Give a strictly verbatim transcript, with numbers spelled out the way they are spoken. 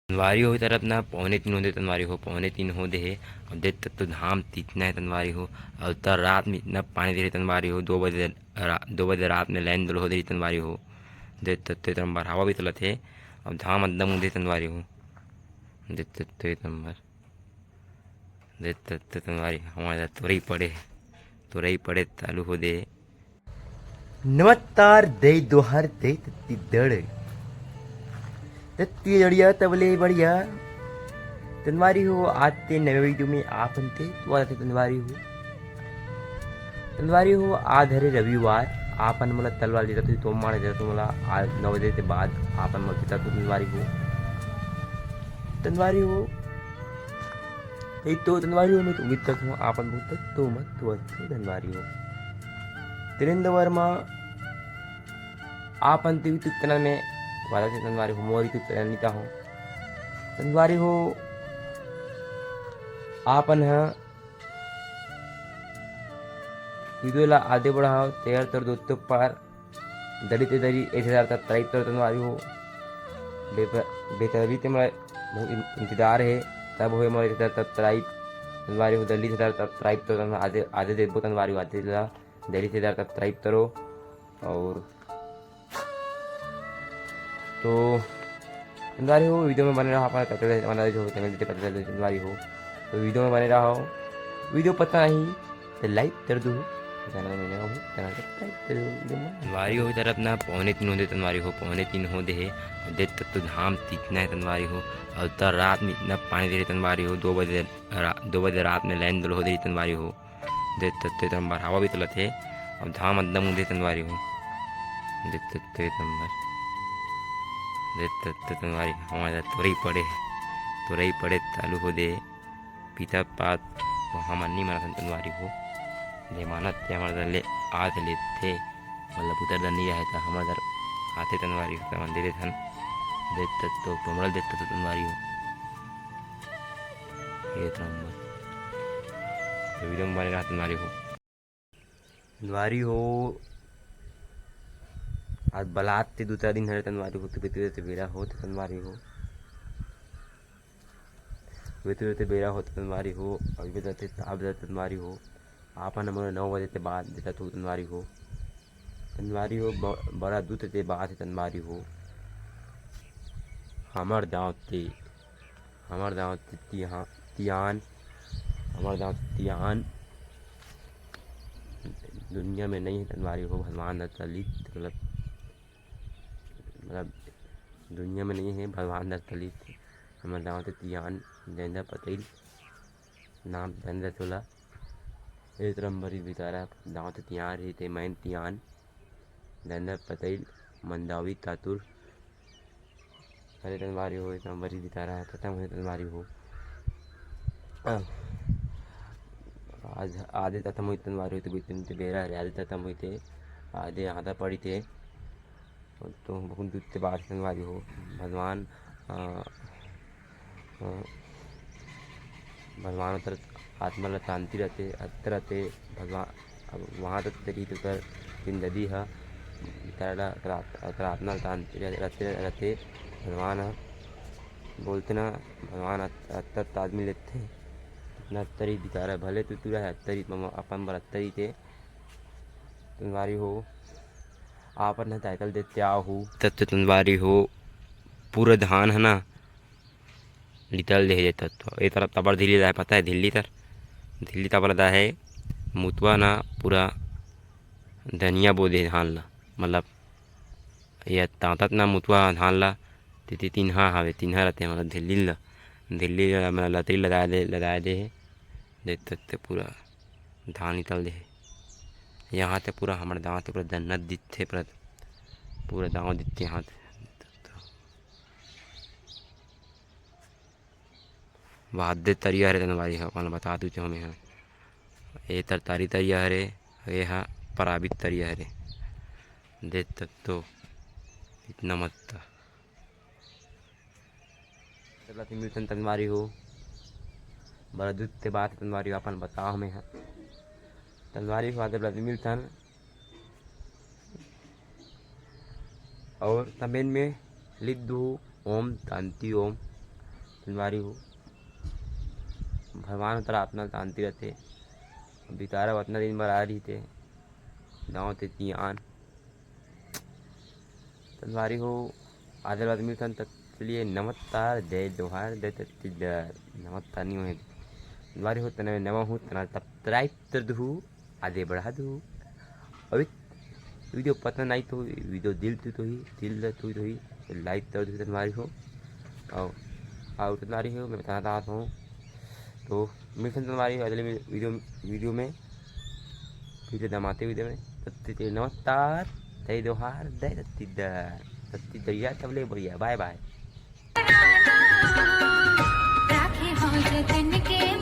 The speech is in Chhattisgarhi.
तनवारी हो, ए तरफ ना पौने तीन होदे तनवारी हो, पौने तीन होदे हे। अब देख तक तो धाम तीतना हे तनवारी हो। अब त रात में इतना पानी दे रहे तनवारी हो, दो बजे रा-, दो बजे रात में लाइन दलो हो दे रही तनवारी हो। देख तक तो ए तरफ हवा भी चलत हे। अब धाम एकदम उदे तनवारी हो। देख तक तो ए तरफ, देख तक तो तनवारी हमारे तुरई पड़े, तुरई पड़े चालू हो दे। नमस्कार, जय जोहार, जय छत्तीसगढ़। छत्तीसगढ़िया तबले बढ़िया। तनवारी हो, आज ते नवे वीडियो में आप हन ते स्वागत हे तनवारी हो। तनवारी हो, आज हरे रविवार, आपन मोला तलवार देता तो, तो मार देता तो मोला आज नौ बजे के बाद आपन मोला देता तो तनवारी हो। तनवारी हो, ए तो तनवारी हो, मैं तो उम्मीद करता हूँ, आपन बहुत तो मत तो अच्छो तनवारी हो। वीरेंद्र वर्मा, आपन तो YouTube चैनल में वाला से तनवारी हो, मोर YouTube चैनल नहीं हो। तनवारी हो, आपन ह वीडियो ला आगे बढ़ाओ, तेर तर दोस्तों पर दली ते दली एक हजार subscribe करो तनवारी हो। बेप-, बेसब्री ते मोला बहुत इन-, इंतजार हे, तब होए मोला एक हजार subscribe तनवारी हो, दली एक हजार subscribe करो तनवारी, आधे, आधे देबो तनवारी हो, आधे ला दली एक हजार subscribe करो। और तो तनवारी हो, वीडियो में बने रहो, अपना करते रहते, हमारा जो चैनल देते पता चलते तनवारी हो, तो वीडियो में बने रहो। वीडियो पता नहीं तो like कर दो, चैनल में नया हो, चैनल subscribe कर दो, वीडियो में। तनवारी हो, ए तरफ ना पौने तीन होदे तनवारी हो, पौने तीन होदे हे। अब देख तक तो धाम तीतना हे तनवारी हो। अब त रात में इतना पानी दे रहे तनवारी हो, दो बजे रा-, दो बजे रात में लाइन दलो हो दे रही तनवारी हो। देख तक तो ए तरफ हवा भी चलत हे। अब धाम एकदम उदे तनवारी हो। देख तक तो ए तरफ, देख तक तो तनवारी हमारे तुरई पड़े, तुरई पड़े चालू हो दे। पीता पात तो हमन नहीं मानत हन तनवारी हो। जे मानत ते हमर दल ले आत लेथे, मतलब उतर दन नहीं रहे त हमर दल आते तनवारी हो, त हमन दे देथन। देख तक तो टोमड़ल देख तक तो तनवारी हो। एक नंबर। तो वीडियो में बने रहा तनवारी हो। तनवारी हो, आज बलात ते दूसरा दिन हरे तनवारी हो, तो बेतुरे ते बेरा हो, तो तनवारी हो। बेतुरे ते बेरा हो, तो तनवारी हो, अभी बेतुरे ते, अभी बेतुरे तनवारी हो। आपन हमन नौ बजे ते बाद देता तो तनवारी हो। तनवारी हो, ब-, बड़ा दूत ते बात हे तनवारी हो। हमर दांव ते, हमर दांव ते तिहा-, तियान, हमर दांव ते तियान। दुनिया में नहीं हे तनवारी हो, भगवान दत्त ललित, मतलब, मतलब, दुनिया में नहीं हे भगवान दत्त ललित। हमर दांव ते तियान, जैंदा पटेल, नाम जैंदा तोला। ए तरफ बरी बितारा, दांव ते तियान रही ते, मैन तियान। दंदर पतैल, मंदावी तातुर, हरे तनवारी हो, एकदम बरी बितारा, खत्म हुई तनवारी हो। आज आधे खत्म हुई तनवारी हो, तो बीते बीते बेरा हरे, आधे खत्म हुई थे, आधे आधा पड़ी थे, तो बहुत दूर से बात तनवारी हो। भगवान, अ, अ, भगवान उतर आत्मा ल शांति रहते, अच्छा रहते। भगवान अब वहाँ तक तरी तो उतर जिंदगी ह, बेचारा ला अगर आत-, अगर आत्मा ल शांति रह-, रहते, रहते। भगवान ह बोलते ना, भगवान अत-, अत्तर त आदमी लेते हैं। इतना अत्तर ही बेचारा, भले तू तू रहे अत्तर ही, मम-, अपन बर अत्तर ही थे। तनवारी हो, आपन ह साइकिल देते आओ हो। तब तो तनवारी हो, पूरा धान है ना, निकल दे हे तब तो। ए तरफ तबर ढिल्ली ला हे, पता है, ढिल्ली तर, ढिल्ली तबर ला हे, मुतवा ना पूरा धनिया बो दे धान ला, मतलब, ये तांतत ना मुतवा धान ला, तिती तिन्हा हावे, तिन्हा रहते, मतलब, ढिल्ली ला, ढिल्ली ला, मतलब, लतरी लदाए दे, लदाए दे हे, देख सकते पूरा धान निकल दे हे। यहाँ ते पूरा हमर दांव ते पूरा जन्नत दिखते, पूरा, पूरा दांव दिखते यहाँ ते। वाद्य तरिया हरे तनवारी ह, अपन बता दू चाहूँ मैं ह। ए तरतारी तरिया हरे, ए ह पराबित तरिया हरे। देख तक तो इतना मत। मतलब मिलथन तनवारी हो, बड़ा दूध ते बात तनवारी हो, अपन बताओ मैं ह। तनवारी हो, आदर मिलथन। और तमेन में लिख दू ओम शांति ओम। संगवारी हो, भगवान उतरा अपना शांति रहते। बितारा अतना दिन बर आ रही थे, गाँव ते तियान। संगवारी हो, आदर बाद मिलथन, तब चलिए नमस्कार, जय जोहार, जय छत्तीसगढ़। नमस्कार नहीं होए संगवारी हो, तने नवा हूँ, तना सब्सक्राइब कर दू, आगे बढ़ा दू। अभी वीडियो पसंद आई तो वीडियो दिल तू तो ही, दिल तू तो ही, तो लाइक कर दू संगवारी हो। और, और संगवारी हो, मैं बताना चाहता हूँ, तो मिलथन संगवारी हो अगले वीडियो, वीडियो में, फिर दमाते वीडियो में। तब तक के लिए नमस्कार, जय जोहार, जय छत्तीसगढ़, छत्तीसगढ़िया सबले बढ़िया, बाय बाय। राखे हो जतन के